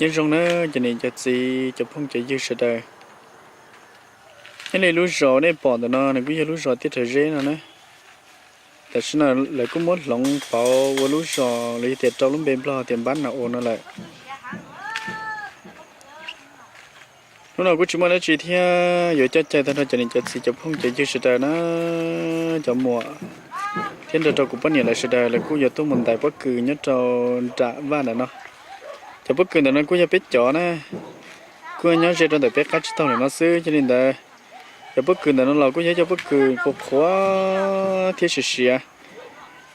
Nyob zoo na cov niam cov txiv cov phooj cov ywg sawv daws. Nyob li lub zos nej pom ntawm no nws kuj yog lub zos Tiaj Rhawv Zeb no na. Tam sim no lawv kuj muab hloov pauv ua lub zos los yog tias rau lub npe Nplog tias Npab Nas Ua no lawm. Hnub no kuj tsis muaj dab tsi thiab yuav coj caw tag nrho cov niam cov txiv cov phooj cov ywg sawv daws na, cov muam thiab nrog rau kuv poj niam lawv sawv daws lawv kuj yuav tuaj mus ntais pob kws nyob rau nram vaj ntawm no. Cov pob kws ntawm no kuj yog peb cov na, kuj nyob ze rau ntawm peb qab tsib taug ntawm no xwb. Yog li ntawd, cov pob kws ntawm no los kuj yog cov pob kws qhuav qhuav thiab siav siav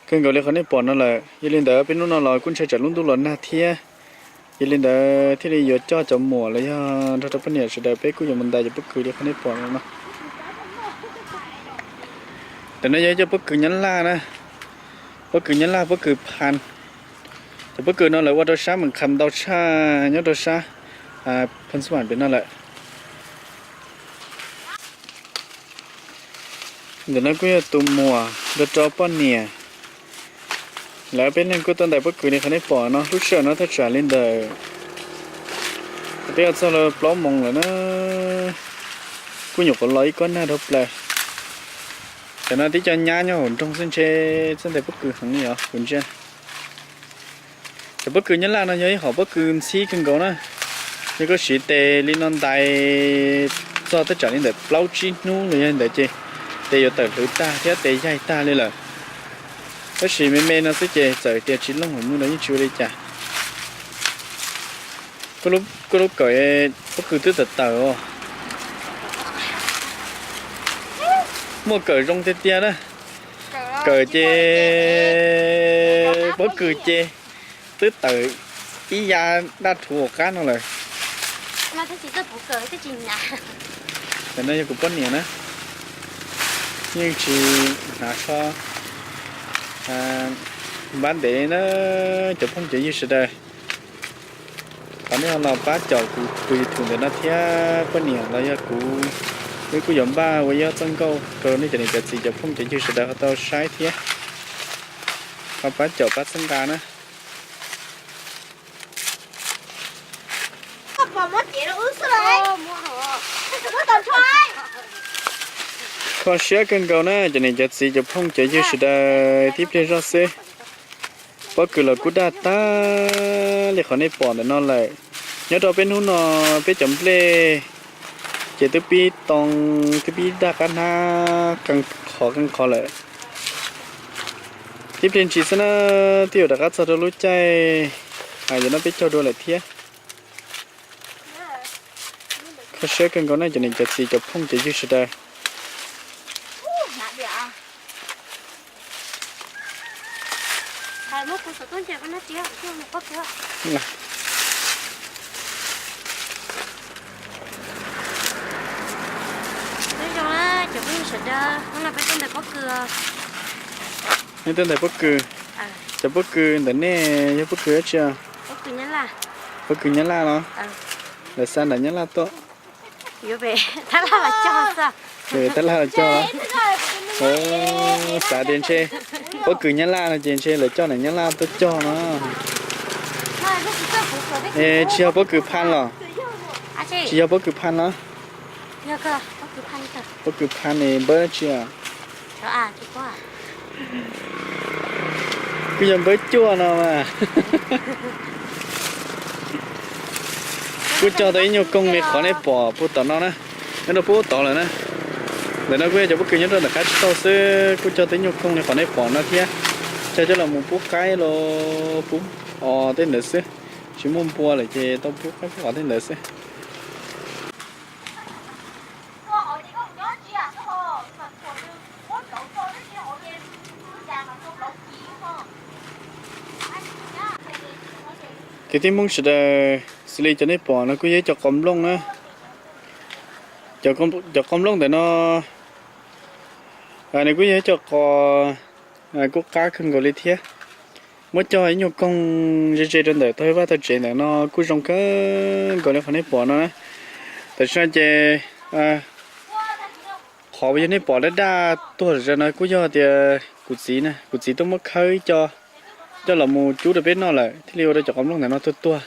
kawg nkaus li qhov nej pom no lawm. Yog li ntawd peb hnub no los kuj ntshai tsam lub ntuj los nag thiab. Yog li ntawd thiaj li yuav coj cov muam los yog nrog rau poj niam sawv daws peb kuj yuav mus ntais cov pob kws li qhov nej pom no no. Ntawm no yog cov pob kws Nyab Laj na, pob kws Nyab Laj, pob kws Phan. Cov pob kws no lawv ua rau sab Meem Kham ntau tshaj nyob rau sab Phoos Xas Vam pem no lawm. Ntawm no kuj yog tus muam nrog rau poj niam, lawv peb leeg kuj tuaj ntais pob kws li qhov nej pom no. Lub sij hawm no thaj tsam li ntawm twb yuav txog plaub moos lawm na, kuj nyuam qhuav los ib kob nag dhau plaws. Tam no tib co nyab nyob hauv nroog xwb ntshe txawj ntais pob kws heev li os kuv ntsia. Cov pob kws Nyab Laj no yog ib hom pob kws ntxhib kawg nkaus na. Yog koj siv tes li no ntais txog thaj tsam li ntawm plaub tsib hnub los yog li ntawd ces tes yuav tawm hlwv tag thiab tes yaig tag li lawm. Tab sis me me no xwb ces txawm tias tsis looj los muaj los yeej tsis ua li cas. Koj lub kawm pob kws twb tawm tawm os. Muaj kawm zoo tiag tiag na. Kawm ces pob kws ces twb tawm ib yav daj rhuv hauv qab no lawm. Tam no yog kuv poj niam na, yeej tsis hnav tsho npab ntev na. Cov phooj cov ywg sawv daws, thov nej los pab caum kuv tus YouTube ntawm no thiab poj niam los yog kuv, wb kuj yuav npaj ua ib ob txoj nkauj rau nej cov niam cov txiv cov phooj cov ywg sawv daws ho tau saib thiab. Ho pab caum pab txhawb nqa na. Kho siab kawg nkaus na cov niam cov txiv cov phooj cov ywg sawv daws, tib pliag zoj xwb pob kws los kuj daj tag li qhov nej pom ntawm no lawm. Nyob rau peb hnub no peb cov nplej ces twb pib too, twb pib daj qab hnab qee qhov qee qhov lawm. Tib pliag ntsis xwb na twb yuav rov qab txog rau lub caij yuav noj peb caug dua lawm thiab. Kho siab kawg nkaus na cov niam cov txiv cov phooj cov ywg sawv daws. Nyob zoo na cov phooj ywg sawv daws, hnub no peb tuaj ntais pob kws. Nej tuaj ntais pob kws? Cov pob kws ntawm nej yog pob kws dab tsi? Pob kws Nyab Laj los? Lawv xa nram Nyab Laj tuaj. Tab laj los cog. Xav tias ntshe pob kws Nyab Laj no ces ntshe lawv coj nram Nyab Laj tuaj cog no. Es tsis yog pob kws Phan los? Tsis yog pob kws Phan los? Pob kws Phan ne npawb dab tsi? Kuj yog npawb cuaj no mas. Kuj cog tau ib nyuag koog li qhov nej pom puag tom no na, nyob rau puag tod lawm na. Ntawm no kuj yog cov pob kws nyob rau ntawm qab tsib taug xwb, kuj cog tau ib nyuag koog li qhov nej pom no thiab. Cog coj los mus pub qaib los pub os tej ntawd xwb, tsis muaj npua lawm ces tau pub qaib pub os tej ntawd xwb. Kwv tij Hmoob sawv daws, xws li cov nej pom no kuj yog ib co qos nplooj na. Cov qos nplooj ntawm no nws kuj yog ib co qos kuj qab kawg nkaus li thiab. Muab cog ib nyuag koog ze ze rau ntawm tog vaj tog tsev ntawm no kuj zoo kawg nkaus li qhov nej pom no na. Tam sim no ces qhov uas yog nej pom daj daj tuag zom zaws no kuj yog tias kuv txiv na, kuv txiv tuaj muab khawb ib co coj los mus cub rau peb noj lawm thiaj li ua rau cov qos nplooj ntawm no tuag tuag.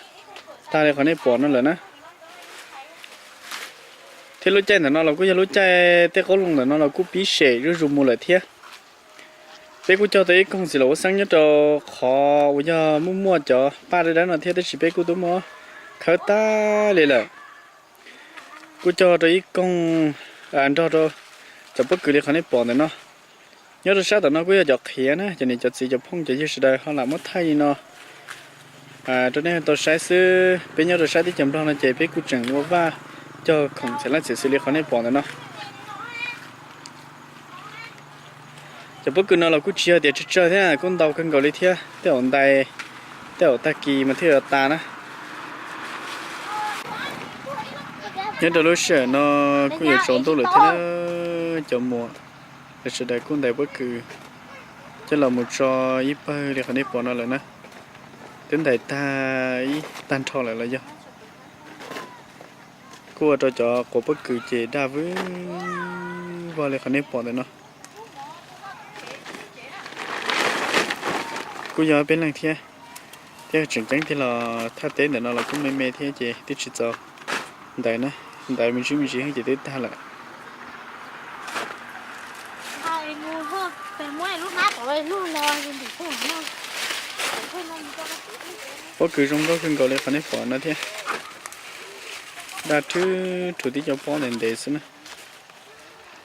tag li qhov nej pom no lawm na. Thiab lub caij ntawm no los kuj yog lub caij tej qoob loo ntawm no los kuj pib sem zuj zus mus lawm thiab. Peb kuj cog tau ib koog txiv laum huab xeeb nyob rau qhov uas yog muaj muaj cov paj dawb dawb no thiab, tab sis peb kuj twb muab khawb tag li lawm. Kuj cog rau ib koog nrog rau cov pob kws li qhov nej pom ntawm no. Nyob rau sab tom no kuj yog cov qhiav na, cov niam cov txiv cov phooj cov ywg sawv daws ho lam muab thaij li no rau nej tau saib xwb. Peb nyob rau sab teb chaws Nplog no ces peb kuj tseem ua vaj cog khoom txhia leej txhia xwm li qhov nej pom ntawm no. Cov pob kws no los kuj tsis yog tias tsawg tsawg thiab, kuj ntau kawg nkaus li thiab, tej zaum ntais, tej zaum tag kis mas thiaj yuav tas na. Nyob rau lub sij hawm no kuj yuav tsaus ntuj lawm thiab na, cov muam lawv sawv daws kuj ntais pob kws coj los mus tso ib pawg li qhov nej pom no lawm na. Twb ntais tag ib tag nrho lawm los yog. Kuj ua rau cov quav pob kws ces daj vwj vog li qhov nej pom ntawm no. Kuj yog peb leeg thiab, thiab tseem ceeb tiag los thaj teb ntawm no los kuj me me thiab ces twb tsis txaus ntais na, ntais me ntsis me ntsis ces twb tag lawm. Pob kws zoo nkauj kawg nkaus li qhov nej pom no thiab, daj rhwv rhuv tib co pob ntev ntev xwb na.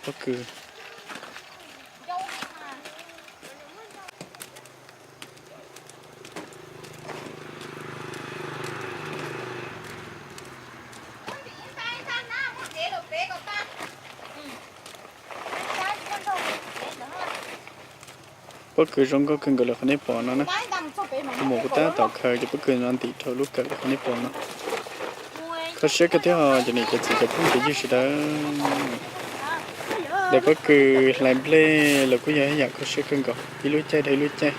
Pob kws Pob kws zoo nkauj kawg nkaus li qhov nej pom no na. Kuv mus kuv tab tom khaws cov pob kws no ntim rau lub kawm li qhov nej pom no. Kho siab kawg thiab os cov niam cov txiv cov phooj cov ywg sawv daws. Ntais pob kws hlais nplej los kuj yog ib yam kho siab kawg nkaus, ib lub caij dhau ib lub caij.